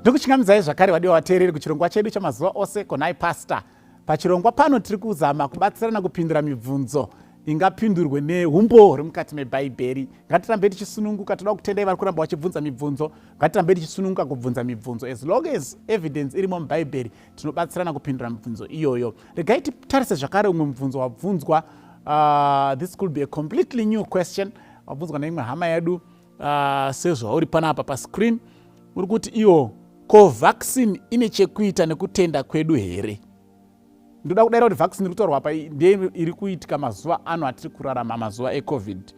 Ndokuchingamidzai zvakare, vadiwa vateereri, kuchirongwa chedu chamazuva ose, Konai Pastor. Pachirongwa pano tiri kuzama kubatsirana kupindura mibvunzo ingapindurwe neumbowo huri mukati mebhaibheri. Ngatirambe tichisununguka. Toda kutendai vari kuramba vachibvunza mibvunzo. Ngatirambe tichisununguka kubvunza mibvunzo. As long as evidence irimo mubhaibheri, tinobatsirana kupindura mibvunzo iyoyo. Regai titarise zvakare umwe mubvunzo wabvunzwa. This could be a completely new question wabvunzwa neimwe hama yedu, sezvauri panapa pascreen. Uri kuti iwo, ko vaccine ine chekuita nekutenda kwedu here? Ndoda kudaira kuti vaccine iri kutaurwa apa ndiye iri kuitika mazuva ano atiri kurarama, mazuva eCOVID,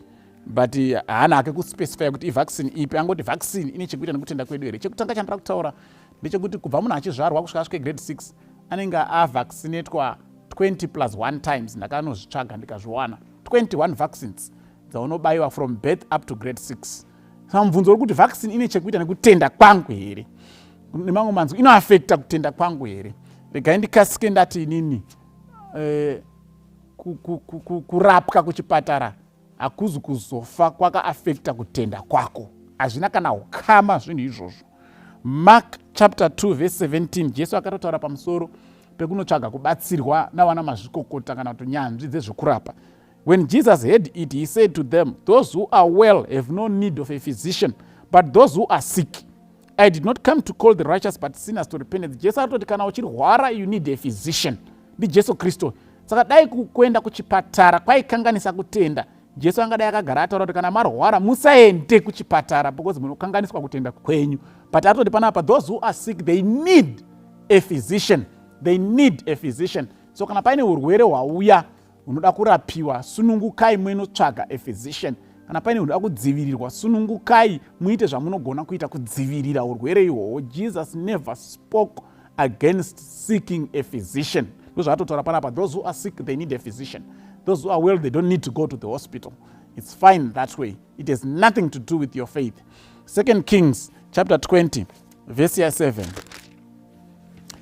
but haana hake kuspecify kuti ivaccine ipi. Angoti vaccine ine chekuita nekutenda kwedu here. Chekutanga chandira kutaura ndechekuti kubva munhu achizvarwa kusvika asvike grade 6, anenge avaccinatwa 20 plus 1 times. Ndakanozvitsvaga ndikazviwana, 21 vaccines dzaunobayiwa from birth up to grade 6. Saka mubvunzo uri kuti vaccine ine chekuita nekutenda kwangu here? Nemamwe manzwi, inoafecta kutenda kwangu here? Regai ndikasike ndati inini, kurapwa kuchipatara hakuzi kuzofa kwakaafecta kutenda kwako. Hazvina kana ukama zvinhu izvozvo. Mark chapter 2 verse 17, Jesu akatotaura pamusoro pekunotsvaga kubatsirwa navana mazvikokota kana kuti nyanzvi dzezvekurapa. "When Jesus heard it, he said to them, 'Those who are well have no need of a physician, but those who are sick. I did not come to call the righteous, but sinners to repentance.'" Jesu atoti kana uchirwara, you need a physician. NdiJesu Kristu. Saka dai kuenda kuchipatara kwaikanganisa kutenda, Jesu angadai akagara ataura kuti kana marwara musaende kuchipatara because munokanganiswa kutenda kwenyu. But atoti panapa, those who are sick, they need a physician. They need a physician. So kana paine urwere hwauya hunoda kurapiwa, sunungukai munotsvaga a physician. Kana paine hunoda kudzivirirwa, sunungukai muite zvamunogona kuita kudzivirira urwere ihwohwo. Jesus never spoke against seeking a physician. Ndozvaatotaura panapa: those who are sick, they need a physician. Those who are well, they don't need to go to the hospital. It's fine that way. It has nothing to do with your faith. Second Kings chapter 20 verse ya7.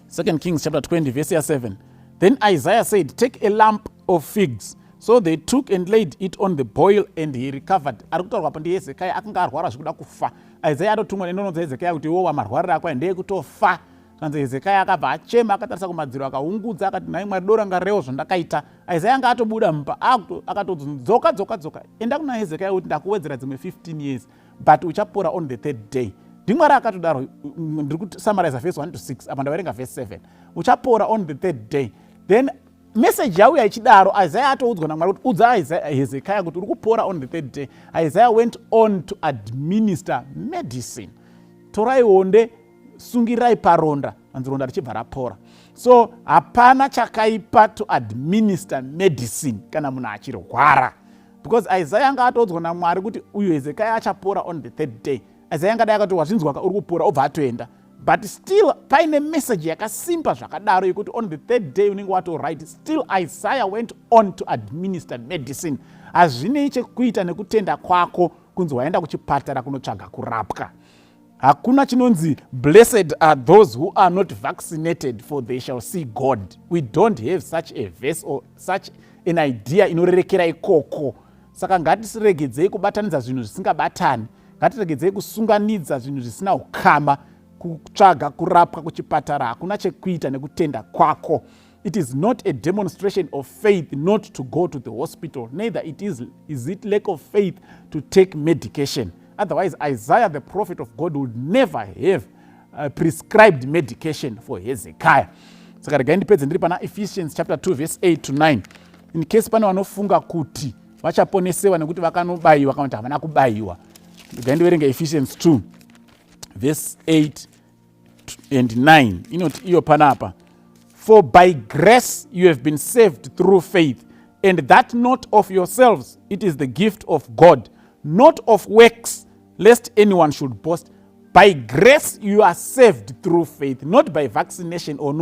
Second Kings chapter 20 verse ya7: "Then Isaiah said, 'Take a lump of figs.' So they took and laid it on the boil, and he recovered." Ari kutaurwa pa ndiHezekiah, akanga arwara zvekuda kufa. Isaiah atotumwa nenonodza Hezekiah kuti iwo wamarwariro ako ndeyekutofa. Kanzi Hezekiah akabva achema, akatarisa kumadziro, akaungudza, akati, "Nhai Mwari, dorangarewo zvandakaita." Isaiah anga atobuda mumba, akatodzi, "Dzoka, dzoka, dzoka, enda kuna Hezekiah kuti ndakuwedzera dzimwe 15 years, but uchapora on the third day." NdiMwari akatodaro. Ndiri kusummarize verse 1 to 6 apa, ndaverenga verse 7. Uchapora on the third day. Then message yauya ichidaro, Isaiah atoudzwa naMwari kuti udza Hezekiah kuti uri kupora on the third day. Isaiah went on to administer medicine. "Torai honde, sungirirai paronda." Anzi ronda richibva rapora. So hapana chakaipa to administer medicine kana munhu achirwara, because Isaiah anga atoudzwa naMwari kuti uyu Hezekiah achapora on the third day. Isaiah angadai akati, "Wazvinzwaka, uri kupora," obva atoenda. But still paine message yakasimba zvakadaro yekuti on the third day unenge wato right. Still Isaiah went on to administer medicine. Hazvinei chekuita nekutenda kwako kunzi waenda kuchipatara kunotsvaga kurapwa. Hakuna chinonzi "Blessed are those who are not vaccinated, for they shall see God." We don't have such a verse or such an idea inorerekera ikoko. Saka ngatiregedzei kubatanidza zvinhu zvisingabatani. Ngatiregedzei kusunganidza zvinhu zvisina ukama. Kutsvaga kurapwa kuchipatara hakuna chekuita nekutenda kwako. It is not a demonstration of faith not to go to the hospital, neither is it lack of faith to take medication. Otherwise Isaiah, the prophet of God, would never have prescribed medication for Hezekiah. Saka regai ndipedze ndiri pana Ephesians chapter 2 verse 8 to 9, in case pane vanofunga kuti vachaponesewa nekuti vakanobayiwa kana kuti havana kubayiwa. Regai ndiverenge Ephesians 2 verse 8 and 9. Inoti iyo panapa, "For by grace you have been saved through faith, and that not of yourselves; it is the gift of God, not of works, lest anyone should boast." By grace you are saved through faith, not by vaccination or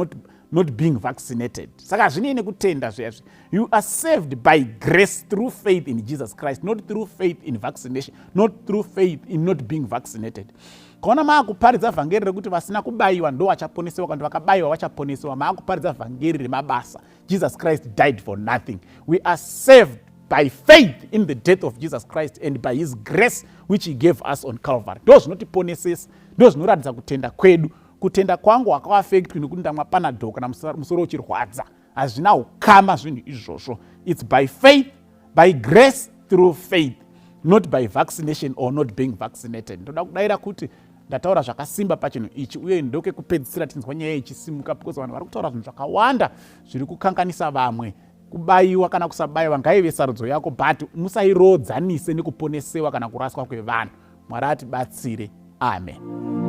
not being vaccinated. Saka hazvinei nekutenda zvezvi. You are saved by grace through faith in Jesus Christ, not through faith in vaccination, not through faith in not being vaccinated. Kaona maakuparidza vhangeri rekuti vasina kubayiwa ndo vachaponesewa kana vakabayiwa vachaponesewa, maakuparidza vhangeri remabasa. Jesus Christ died for nothing. We are saved by faith in the death of Jesus Christ and by his grace which he gave us on Calvary. Ndo zvinotiponesesa, ndo zvinoratidza kutenda kwedu. Kutenda kwangu hakaafektwi nekuti ndamwa panadol kana musoro uchirwadza. Hazvina ukama zvinhu izvozvo. It's by faith, by grace through faith, not by vaccination or not being vaccinated. Ndoda kudayira kuti ndataura zvakasimba pachinhu ichi, uye ndokekupedzisira tinzwa nyaya ichisimuka, because vanhu vari kutaura zvinhu zvakawanda zviri kukanganisa vamwe. Kubayiwa kana kusabayiwa ngaive sarudzo yako, but musairodzanise nekuponesewa kana kuraswa kwevanhu. Mwari atibatsire. Amen.